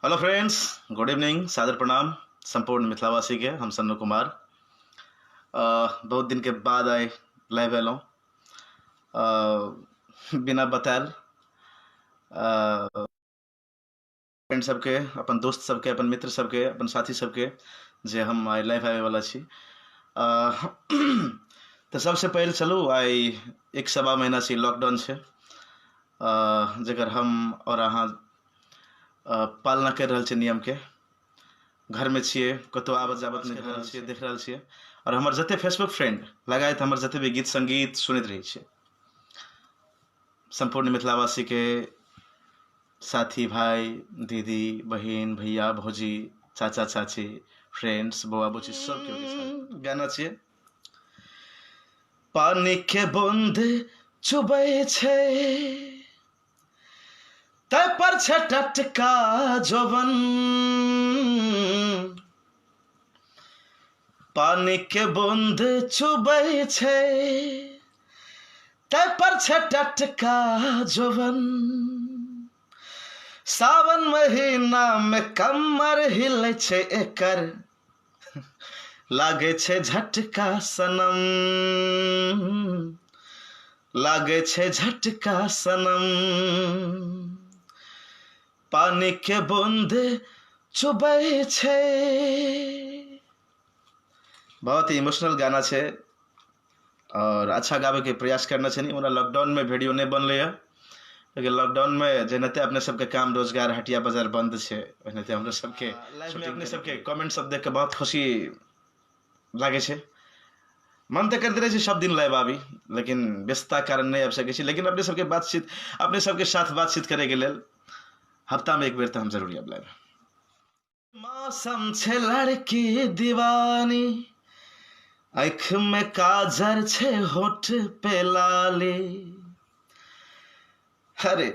Hello friends, good evening, सादर प्रणाम संपूर्ण मिथिलावासी के। हम सन्नू कुमार बहुत दिन के बाद आइ लाइव एलहुँ बिना बतायल। फ्रेंड सबके, अपन दोस्त सबके, अपन मित्र सबके, अपन साथी सबके जे हम आइ लाइव आबैवला छी। तऽ सबसँ पहिल चलू, आइ एक सवा महीना से लॉकडाउन छै, जकर हम आओर अहाँ पालना करि रहल छियै नियमके। घरमे छियै, कतहु आबत जाबत नहि रहल छियै, देख रहल छियै। आओर हमर जते फेसबुक फ्रेंड लगायत हमर जते भी गीत सङ्गीत सुनैत रहै छै, सम्पूर्ण मिथिलावासीके साथी भाई, दीदी, बहिन, भैया, भौजी, चाचा चाची, फ्रेंड्स, बौआ बुच्ची सब केओ के साथ गाना छियै। पानी के बूंद चुबै छै तै पर छै टटका जोबन, पानी के बूंद चुबै छै तै पर छै टटका जोबन, सावन महीना में कमर हिलै छै एकर, लागै छै झटका सनम, लागै छै झटका सनम, पानी के बूंद चुबै छै। बहुत ही इमोशनल गाना छै और अच्छा गाबे के प्रयास करना छै। ओना लॉकडाउन में वीडियो नहीं बनले है, लेकिन लॉकडाउन में जेनाते अपने सबके काम रोजगार हटिया बाजार बंद छै, ओनाते हमरा सबके लाइफ में अपने सबके कमेंट सब देख के बहुत खुशी लागे छै। मन तऽ करते रहे छै सब दिन लाइव आबी, लेकिन व्यस्तता कारण नहीं आबि सकै छी। लेकिन अपने सबके बातचीत, अपने सबके साथ बातचीत करे के लेल हफ्ता में एक बेर तऽ हम जरूर आबि लाइव। मौसम छै लड़की दीवानी, आँख में काजर छै होठ पे लाली, अरे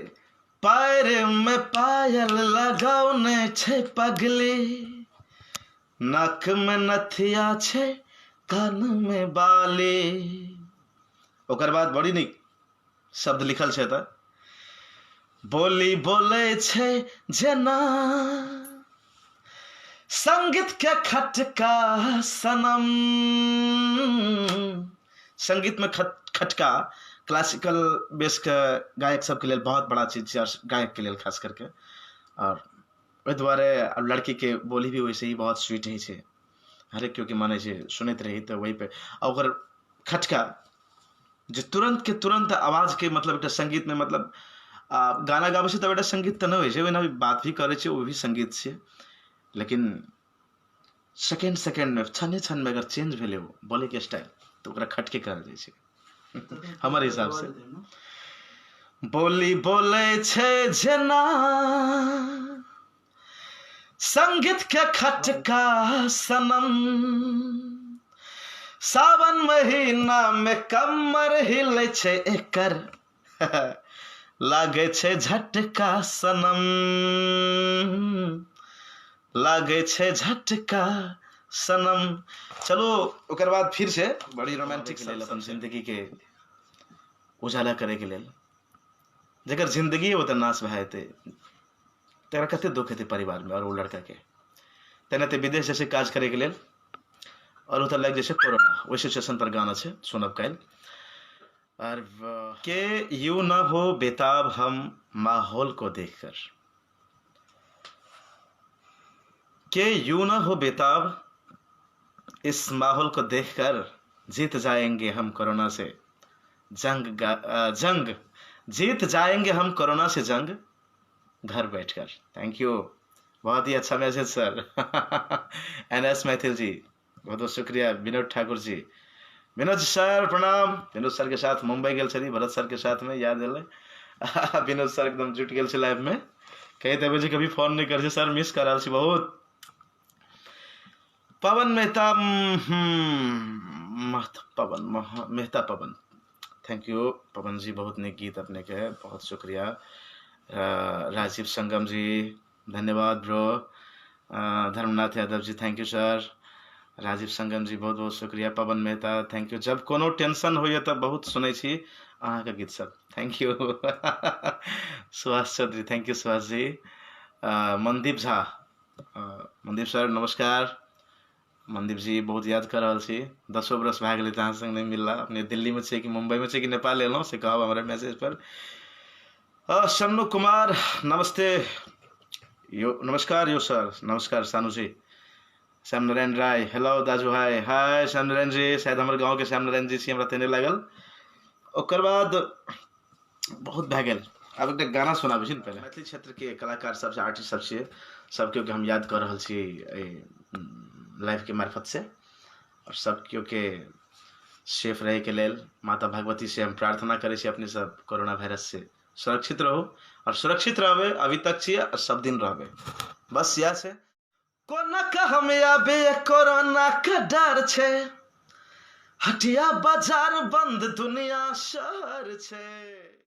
पैर में पायल लगौने छै पगली, नाक में नथिया छै कान में बाली। ओकर बाद बड़ी नीक शब्द लिखल छै तऽ बोली बोलै छै जेना संगीत के खटका सनम। संगीत में खटका क्लासिकल बेस के गायक सबके लेल बहुत बड़ा चीज छै, और गायक के लेल खास करके। और ओहि दुआरे लड़की के बोली भी वैसे ही बहुत स्वीट होइ छै, हरेक केओ के मानै छै, सुनैत रही तऽ वही पे। आ ओकर खटका जे तुरंत के तुरंत आवाज के मतलब एकटा संगीत में मतलब गाना गाबै छै तब एकटा संगीत तऽ नहि होइ छै, ओहिना भी बात भी करै छै ओ भी संगीत छै, लेकिन सेकेंड सेकेंड में क्षणे क्षण में अगर चेंज भेलै ओ बोले के स्टाइल तऽ ओकरा खटके कहल जाइ छै हमर हिसाब से। बोली बोलै छै जेना संगीत के खटका सनम, सावन महीना में कमर हिलै छै एकर, लागै छै झटका सनम, लागै छै झटका सनम। चलो ओकर बाद फिर से बड़ी रोमांटिक लेल अपन जिंदगी के उजाला करे के लेल, जकर जिंदगी ओतऽ नाश भए जेतै तकरा कते दुख हेतै परिवारमे आओर ओ लड़काके। तेनाहिते विदेश जाइ छै काज करैके लेल आओर ओतऽ लागि जाइ छै कोरोना, ओहि सिचुएशन पर गाना छै, सुनब काल्हि। और के यूं न हो बेताब हम माहौल को देखकर, के यूं न हो बेताब इस माहौल को देखकर, जीत जाएंगे हम कोरोना से जंग, जंग जीत जाएंगे हम कोरोना से जंग घर बैठकर। Thank you, बहुत ही अच्छा message sir. N S Maithil ji बहुत बहुत शुक्रिया। विनोद ठाकुर जी, विनोद सर प्रणाम। विनोद सर के साथ मुंबई गेल छली, भरत सर के साथ में याद एलै। विनोद सर एकदम जुटि गेल छै लाइव में, कहि देबै जे कभी फोन नहि करै छै सर, मिस कर रहल छी बहुत। Pawan Mehta, Pawan Mehta, Pawan thank you Pawan जी, बहुत नीक गीत अपने के, बहुत शुक्रिया। राजीव संगम जी धन्यवाद bro. Dharmanath Yadav ji thank you sir. Rajiv Sangam ji बहुत बहुत शुक्रिया। Pawan Mehta thank you. जब कोनो टेंशन होइए तब बहुत सुनै छी अहाँके गीत सब, thank you. Subhash Chaudhary thank you Subhash ji. Mandeep Jha, Mandeep sir नमस्कार। मनदीप जी बहुत याद कऽ रहल छी, 10 बरस भए गेलै तऽ अहाँ संग नहि मिलला। अपने दिल्लीमे छियै कि मुम्बईमे छियै कि नेपाल एलहुँ से कहब हमरा मैसेज पर। सन्नू कुमार नमस्ते, यो नमस्कार यो सर, नमस्कार सानू जी। श्याम नारायण राय हेलो दाजु भाई, हाय श्याम नारायण जी, शायद हमर गाँवके श्याम नारायण जी छी, हमरा तऽ नहि लागल। ओकर बाद बहुत भए गेल, आब एकटा गाना सुनाबै छी ने पहिले। मैथिली क्षेत्रके कलाकार सब छै, आर्टिस्ट सब छियै, सब केओके हम याद कऽ रहल छी एहि लाइवके मार्फत से, आओर सब केओके सेफ रहैके लेल माता भगवती से हम प्रार्थना करै छी, अपने सब कोरोना वायरस से सुरक्षित रहू आओर सुरक्षित रहबै, अभी तक छियै आओर सब दिन रहबै, बस इएह छै। कोना कऽ हम आबे कोरोना के डर छै, हटिया बाजार बंद दुनिया शहर छै।